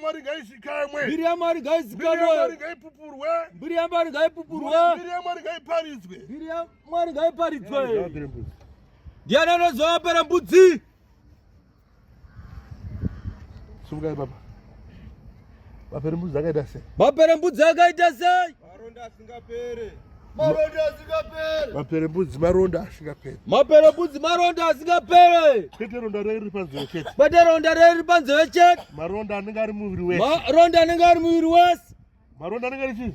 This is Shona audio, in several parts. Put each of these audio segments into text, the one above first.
yaMwari ngaizikamwe. Mbiri yaMwari Mbiri yaMwari ngaizikanwe. ngaipupurwe. Mbiri yaMwari ngaipupurwe. Mbiri yaMwari ngaiparidzwe. Mbiri yaMwari ngaiparidzwe. Ndiani anoziva mapere mbudzi? Simukai baba. Mapere mbudzi akaita sei? Mapere mbudzi akaita sei? Maronda asingapere. Maronda asingapere. Mapere mbudzi maronda asingapere. Mapere mbudzi maronda asingapere. Kwete ronda riri panzeve chete. Kwete ronda riri panzeve chete. Maronda anenge ari muviri wese. Maronda anenge ari muviri wese. Maronda anenge ari chii?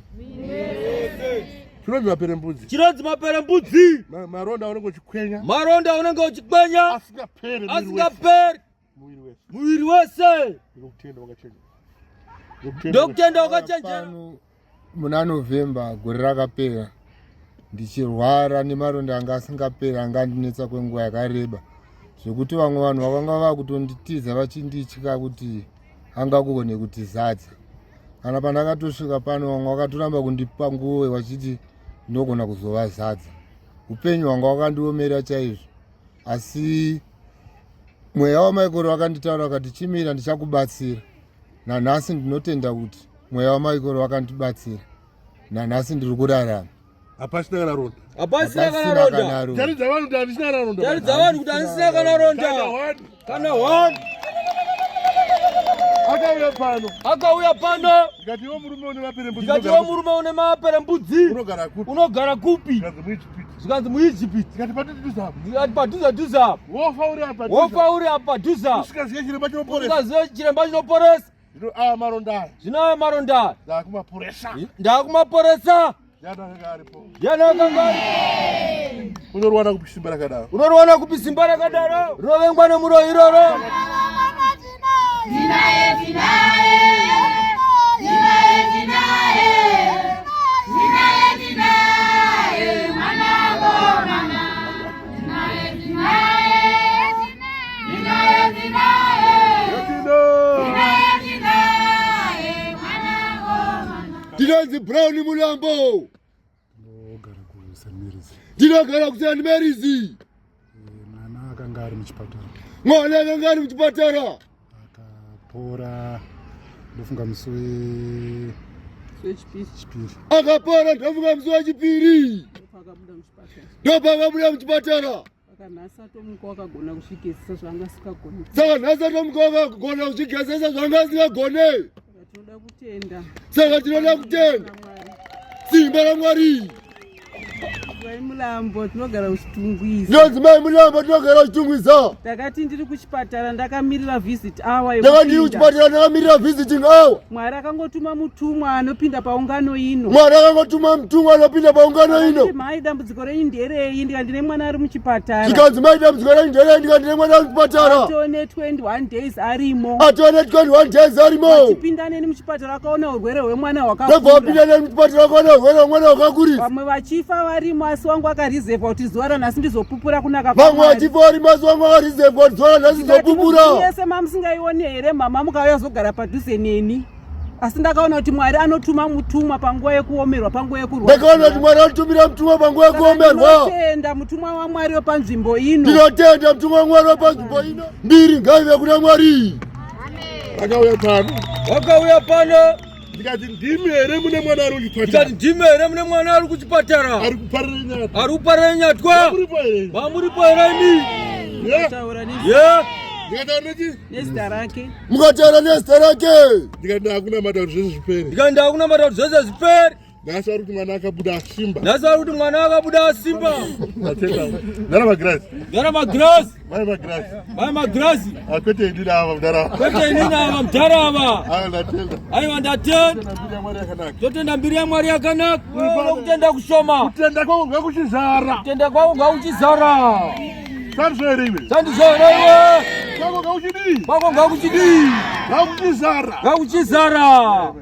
Chinonzi mapere mbudzi. Chinonzi mapere mbudzi. Maronda unenge uchikwenya. Maronda unenge uchikwenya. Asingapere. Asingapere. Muviri wese. Muviri wese. Ndokutenda wakachenjera. Ndokutenda wakachenjera. Muna November gore rakapera ndichirwara nemaronda anga asingaperi anga andinetsa kwenguva yakareba zvekuti vamwe vanhu vakanga vakutonditiza vachinditya kuti angakugone kutizadza kana pandakatosvika pano vamwe vakatoramba kundipa nguve vachiti ndinogona kuzovazadza upenyu hwanga wakandiomera chaizvo asi mweya wamaikoro wakanditaura vakati chimira ndichakubatsira nanhasi ndinotenda kuti mweya wamaikoro wakandibatsira nanhasi ndiri kurarama Hapasina kana ronda. Hapasina kana ronda. Taridza vanhu kuti handisina kana ronda. Taridza vanhu kuti handisina kana ronda. Kana one. Kana one. Akauya pano. Akauya pano. Ndikati iwe murume une mapere mbudzi. Ndikati iwe murume une mapere mbudzi. Unogara kupi? Unogara kupi? Zvikanzi muIjipiti. Zvikanzi muIjipiti. Ndikati padhuze dhuze apa. Ndikati padhuze dhuze apa. Wofa uri apa. Wofa uri apa dhuze apa. Usikazive chiremba chinoporesa. Usikazive chiremba chinoporesa. Zvino aya maronda aya. Zvino aya maronda aya. Ndakumaporesa. Ndakumaporesa. Ndiani akanga aripo? Ndiani akanga aripo? Unoriwana kupi simba rakadaro? Unoriwana kupi simba rakadaro? Rinovengwa nemuroyi iroro. Tinaye, tinaye, tinaye, tinaye, tinaye, tinaye, mwanakomana. Tinaye, tinaye, tinaye, tinaye, tinaye, tinaye, mwanakomana. Ndinonzi Brown Mulambo. Ndinogara kuSt Mary's. Ndinogara kuSt Mary's. Eh, mwana akanga ari muchipatara. Mwana akanga ari muchipatara. Akapora ndofunga musi wechipiri. Akapora ndofunga musi wechipiri. Ndopakabuda muchipatara. Saka nhasi atomuka wakagona kuzvigezesa zvaanga asingagone. Saka nhasi atomuka wakagona kuzvigezesa zvaanga asingagone. Saka tinoda kutenda. Saka tinoda kutenda. Simba raMwari. Mai Mulambo tinogara kuChitungwiza. Ndonzi Mai Mulambo tinogara kuChitungwiza. Ndakati ndiri kuchipatara ndakamirira visit hour. Ndakati ndiri kuchipatara ndakamirira visiting hour. Mwari akangotuma mutumwa anopinda paungano ino. Mwari akangotuma mutumwa anopinda paungano ino. Mai dambudziko renyu nderei ndikati ndine mwana ari muchipatara. Zvikanzi mai dambudziko renyu nderei ndikati ndine mwana ari muchipatara. Atone 21 days arimo. Atone 21 days arimo. Achipinda neni muchipatara akaona urwere hwemwana hwakakura. Ndobva wapinda neni muchipatara akaona urwere hwemwana hwakakurisa. Vamwe vachifa varimo asi wangu akarizevha kuti zuva ranhasi ndizopupura kunaka Vamwe vachifa varimo asi wangu akarizevha kuti zuva ranhasi ndizopupura. Yese mamusingaioni here mama mukauya zogara padhuze neni. Asi ndakaona kuti Mwari anotuma mutumwa panguva yekuomerwa, panguva yekurwa. Ndakaona kuti Mwari anotumira mutumwa panguva yekuomerwa. Ndinotenda mutumwa waMwari wepanzvimbo ino. Ndinotenda mutumwa waMwari wepanzvimbo ino. Mbiri ngaive kuna Mwari. Akauya pano. Wakauya pano. Ndikati ndimi here mune mwana ari kuchipatara? Ndikati ndimi here mune mwana ari kuchipatara? Ari kuparira nyatwa. Ari kuparira nyatwa. Mamuripo here? Mamuripo here imi? Taura Yeah. Ndikataura nechi? Nezita rake. Mukataura nezita rake. Ndikati ndakunamata kuti zvese zvipere. Ndikati ndakunamata kuti zvese zvipere. Nhasi vari kuti mwana akabuda asimba. Nhasi vari kuti mwana akabuda asimba. Ndatenda. Ndara magirazi. Ndara magirazi. Mai magirazi. Mai magirazi. Ah, kwete inini ava mudhara ava. Kwete inini ava mudhara ava. Aiwa ndatenda. Aiwa ndatenda. Mbiri yaMwari yakanaka. Totenda mbiri yaMwari yakanaka. Kutenda kushoma. Kutenda kwako ngakuchizara. Kutenda kwako ngakuchizara. Sandizvo here iwe? Sandizvo here iwe? Kwako ngakuchidii? Kwako ngakuchidii? Ngakuchizara. Ngakuchizara.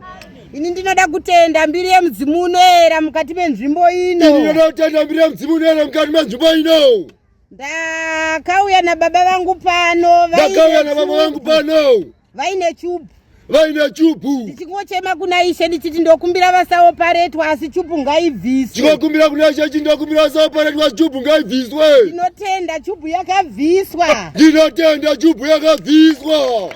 Ini ndinoda kutenda mbiri yemudzimu unoera mukati menzvimbo ino. Ini ndinoda kutenda mbiri yemudzimu unoera mukati menzvimbo ino. Ndakauya nababa vangu pano. Ndakauya nababa vangu pano. Vaine chubhu. Vaine chubhu. Ndichingochema kuna Ishe ndichiti ndokumbira vasaoparetwa asi chubhu ngaibviswe. Ndingokumbira kuna Ishe chiti ndokumbira vasaoparetwa asi chubhu ngaibviswe. Ndinotenda chubhu yakabviswa. Ndinotenda chubhu yakabviswa.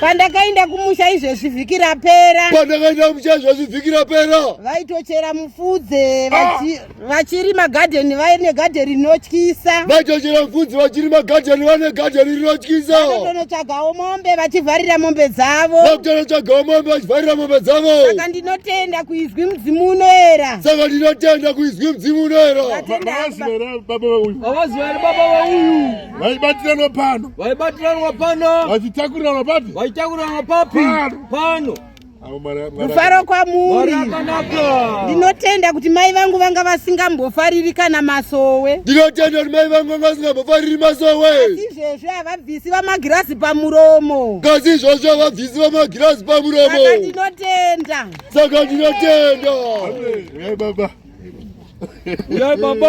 Pandakaenda kumusha izvezvi vhiki rapera. Pandakaenda kumusha izvezvi vhiki rapera. Vaitochera mufudze vachirima gadheni vaine gadheni rinotyisa. Vaitochera mufudze vachirima gadheni vane gadheni rinotyisa. Vanotonotsvagawo mombe vachivharira mombe dzavo. Vakutonotsvagawo mombe vachivharira mombe dzavo. Saka ndinotenda kuizwi mudzimu unoera. Saka ndinotenda kuizwi mudzimu unoera. Baba vauyu. Vavaziva here baba vauyu? Vaibatiranwa pano. Vaibatiranwa pano. Vachitakurirana papi? Vachitakurirana papi? Pano. Rufaro kwamuri. Ndinotenda kuti mai vangu vanga vasingambofariri kana masowe. Ndinotenda kuti mai vangu vanga vasingambofariri masowe. Asi izvezvi havabvisi vamagirazi pamuromo. Kasi izvozvo havabvisi vamagirazi pamuromo. Saka ndinotenda. Saka ndinotenda. Uyai baba. Uyai baba.